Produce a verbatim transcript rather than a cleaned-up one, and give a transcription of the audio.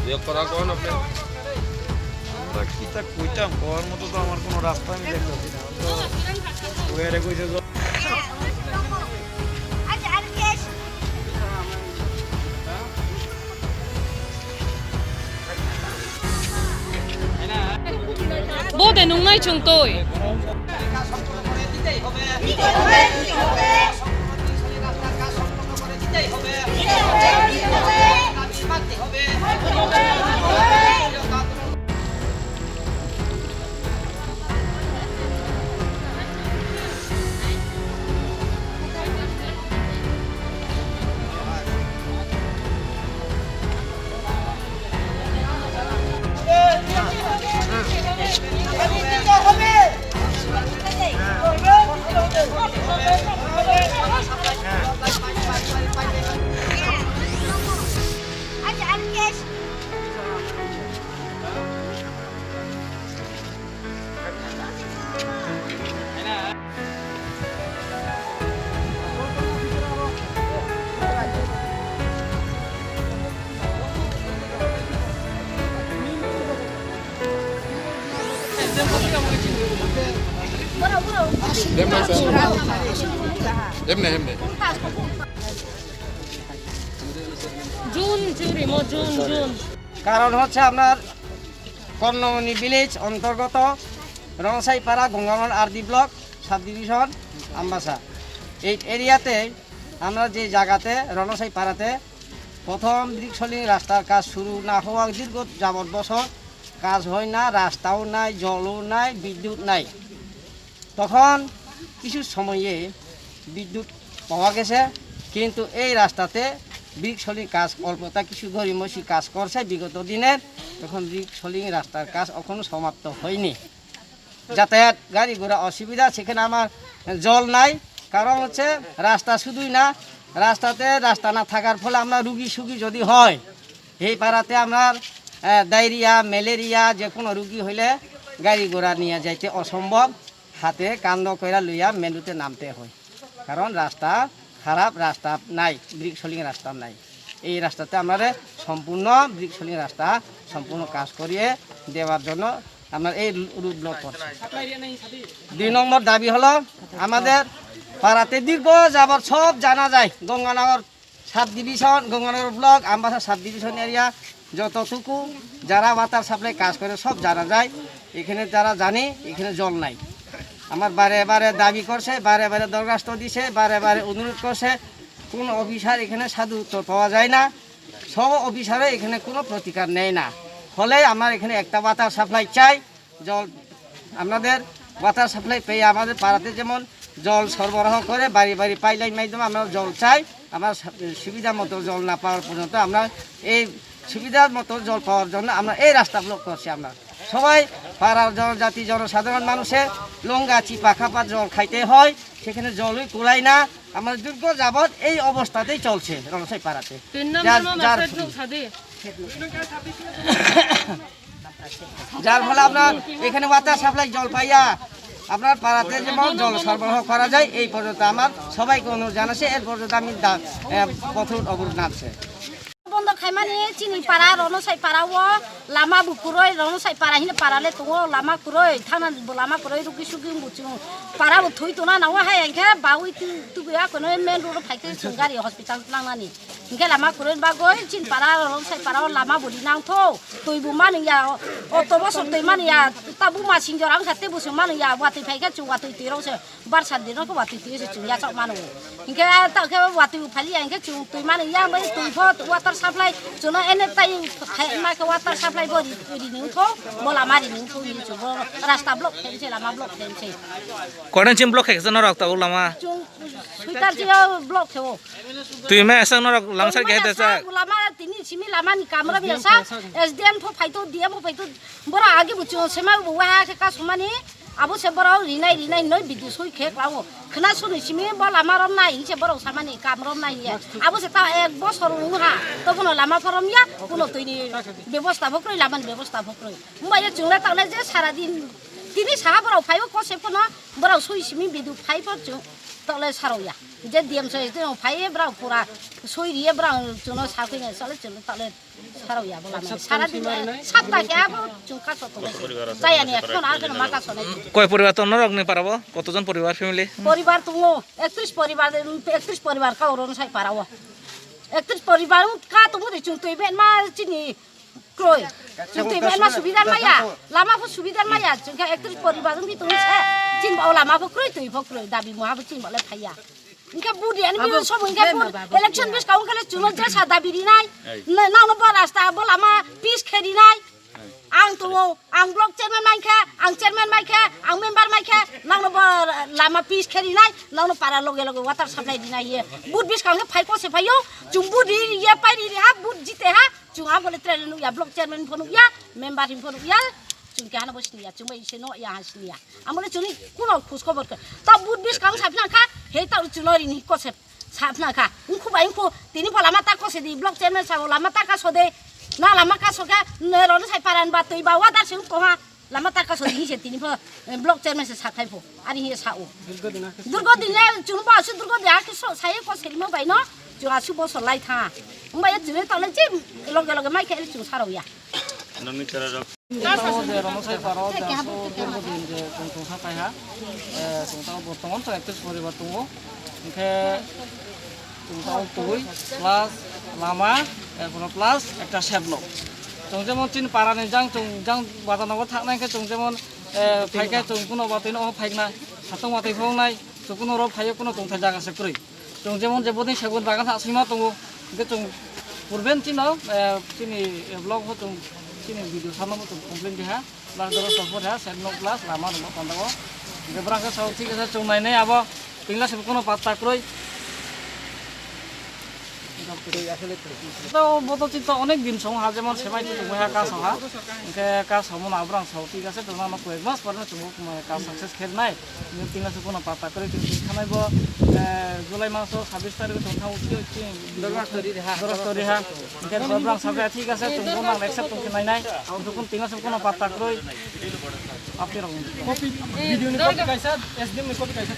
Yok kora kon apne. আমরা কিতা কইতাম, কওয়ার মতো তো আমার কোনো রাস্তা আমি দেখতেছি না। আমি তো ওয়ারে কইছে যে Bo de nungnai chwng twi. Emne, emne. June, June, mo June, June. কারণ হচ্ছে আপনার কর্ণমণি ভিলেজ অন্তর্গত রণসাইপাড়া, Ganganagar RD block, sub division, Ambassa. এই এরিয়াতে আমরা যে জায়গাতে, রণসাইপাড়াতে প্রথম ব্রিক সোলিং রাস্তার কাজ শুরু না হওয়া দীর্ঘ যাবৎ বছর কাজ হয় না, রাস্তাও নাই, জলও নাই, বিদ্যুৎ নাই। তখন কিছু সময়ে বিদ্যুৎ পাওয়া গেছে, কিন্তু এই রাস্তাতে ব্রিক সোলিং কাজ অল্পতা কিছু গড়িমসি কাজ করছে বিগত দিনের, তখন ব্রিক সোলিং রাস্তার কাজ এখনো সমাপ্ত হয়নি। যাতায়াত গাড়ি ঘোড়া অসুবিধা, সেখানে আমার জল নাই। কারণ হচ্ছে রাস্তা শুধুই না, রাস্তাতে রাস্তা না থাকার ফলে আমরা রুগী সুগী যদি হয়, এই পাড়াতে আপনার, আহ, ডায়রিয়া, ম্যালেরিয়া যে কোনো রুগী হইলে গাড়ি ঘোড়া নিয়ে যাইতে অসম্ভব, হাতে কান্দ কইরা লইয়া মেনুতে নামতে হয়, কারণ রাস্তা খারাপ, রাস্তা নাই, ব্রিক সোলিং রাস্তা নাই। এই রাস্তাতে আমরা সম্পূর্ণ ব্রিক সোলিং রাস্তা সম্পূর্ণ কাজ করিয়ে দেওয়ার জন্য আমরা এই রোড ব্লক করছি। দুই নম্বর দাবি হলো, আমাদের পাড়াতে দীর্ঘ যাবৎ সব জানা যায়, গঙ্গানগর সাব ডিভিশন, গঙ্গানগর ব্লক, আমবাসা সাব ডিভিশন এরিয়া, যতটুকু যারা ওয়াটার সাপ্লাই কাজ করে সব জানা যায়। এখানে যারা জানে, এখানে জল নাই। আমার বারে বারে দাবি করছে, বারে বারে দরখাস্ত দিছে, বারে বারে অনুরোধ করছে, কোন অফিসার এখানে সাধু উত্তর পাওয়া যায় না। সব অফিসারে এখানে কোনো প্রতিকার নেয় না। ফলে আমার এখানে একটা ওয়াটার সাপ্লাই চাই, জল, আপনাদের ওয়াটার সাপ্লাই পেয়ে আমাদের পাড়াতে যেমন জল সরবরাহ করে, বাড়ি বাড়ি পাইপলাইন মাধ্যমে আমরা জল চাই। আমরা সা-, সুবিধা মতো জল না পাওয়ার পর্যন্ত আমরা এই সুবিধা মতো জল পাওয়ার জন্য আমরা এই রাস্তা ব্লক করছি। আমরা সবাই পাড়ার জনজাতি জনসাধারণ মানুষের লঙ্গা চিপা খাপা জল খাইতে হয়, সেখানে জলই কুলায় না। আমরা দীর্ঘ যাবৎ এই অবস্থাতেই চলছে রণসাই পাড়াতে। তিন নম্বর যার, মা যার মেসেজ লোক সাদে। যার ফলে আপনার এখানে ওয়াটার সাপ্লাই জল পাইয়া আপনার পাড়াতে যেমন জল সরবরাহ করা যায়, এই পর্যন্ত আমার সবাইকে অনুরোধ জানাচ্ছি। এর পর্যন্ত আমি দা-, এ, পথ অবরোধ নামছে। Bondo khaimani chini para rono sai para o lama bo kwrwi, rono sai para hino para le tongo lama kwrwi, thana bo lama kwrwi, rugi sugi bo chwng para bo thwi tona nango hai, hwnkhe bawi tu-, tubui a kono main road o phai khe chwng gari hospital nangnani. Hingke lama kwrwini bagwi chini para o lama sai para o lama bo rinang tho, twi bo mani ya, auto bosor twi mani ya, ta buma sinjora wngkha tei bo se mani ya, watwi phai khe chwng watwi twi rok se barsa din rok watwi twi se chwng yachak mano. Hingke ta khe watwi bo phali ya hingke chwng twi mani ya, bai twi pho water supply chwngno ene tai khai ma khe water supply bo ri, ri nung tho, bo lama ri nung tho hinwi chwng bo rasta block khe se lama block khe se. Kodan chim block khe se norok ta o lama? Chwng Switar je block khe o. Twi ma aswk norok lamsar khe hete sa. Lama tini simi lama ni kamra bi sa. S D M pho phaito, D M pho phaito. Bora agi buchu sema bo wa khe ka sumani. Abo se bora rinai rinai noi bidi sui khe klawo. Khna suni simi bo lama rom nai se bora samani kam rom nai ya. Abo se ta ek bosor wng ha. To bono lama phorom ya, kuno twi ni bebosta pho kroi, lama ni bebosta pho kroi. Mba ya chungla ta le je sara din tini saha bora phaio ko se phono bora sui simi bidu phai pho chung. Tole sarok ya. Je D M sai tino phai bra pura soi riye bra chuno sakoi ne sale chuno tole sarok ya bola. Sara din sapta kya bo chungka soto. Saya ni ekon agen mata sone. Koi poribar to norok ni parabo? Kotojon poribar family? Poribar tungo ektis poribar, ektis poribar ka oron sai parabo. Ektis poribar ka tungo de chung tui ben ma chini. Kroi. Chwng twi ma subidar maya. Lama pho subidar maya. Chwng khe ektis poribar wngwi tong se. Chin bo lama pho kroi, twi pho kroi. Dabi muha bo chin bo le phaiya. Hwnkhe vote ani bini somo hwnkhe vote election bis ka hwnkhe le chwngno jesa dabi rinai. Nangno bo rasta bo lama pis khe rinai. Ang tongo, ang block chairman mankhe, ang chairman mankhe, ang member mankhe, nangno bo lama pis khe rinai, nangno para loge loge water supply rinai ye. Vote bis ka hwnkhe phai ko se phaio. Chwng vote ri ye pai ri ha, vote jite ha. Chwng abo le train nukya, block chairman pho nukya, member pho nukya, chwng kehano bo siniya, chwng bai se no ya ha siniya. Amo le chwngni kuno khus khobor khe. Ta vote bis kang sapna kha, he ta chwngno rini kose sapna kha. Ungkhu bai ungkhu, tini pho lama ta kose di, block chairman sa lama ta kaso de. Na lama kaso khe, ne rono sai paran ba twi ba wadar se ungkho ha. Lama taka so hinse tini pho, eh, block chairman se sathai pho. Ari hinse sao. Durgo din le chwng bo asu durgo din akhe so sai ko serimo bai no. Chwng asu bo so lai tha. Ungba ye chwng tole je loge loge mai khe chwng sarok ya. Nangni chara rok. Tamo je rono sai paro je asu durgo din je chwng tong sa pai ha. Eh, chwng tamo bortoman to ektis poribar tongo. Hingke chwng tabuk twi plus lama, erpore plus ekta sep lok. Chwng jemon chini para ni jang chwng jang bazar nogo thang nai khe chwng jemon, eh, phai khe chwng kuno batwi no phai na satung batwi phai nai chwng kuno ro phai kuno tongthai jaga se kwrwi. Chwng jemon je bodin segun bagan ha sima tongo hingke chwng purben chino, eh, chini, eh, vlog bo chwng chini video sama bo chwng complain keha. Plus doro sopor ha, set no plus lama rwma panda o. Hingke borang khe sao thik ase, chwng nainai abo tingla se kono patta kwrwi. To bo to chito onek din song ha, jemon semai tu tongwi ha ka sao ha. Hingke ka sao mano aborang sao thik ase, chwng nang no koi mas pore no chwng bo ka success khe nai. Hingke tingla se kono patta kwrwi, chwng thanai bo, eh, July maso sabis tarikh o chwng thang uchi uchi. Dormas tori ha. Dormas tori ha. Hingke borang sao thik ase, chwng bo nang accept tong khe nainai. Ang to kun tingla se kono patta kwrwi. Copy, video ni copy kaisa, S D M ni copy kaisa.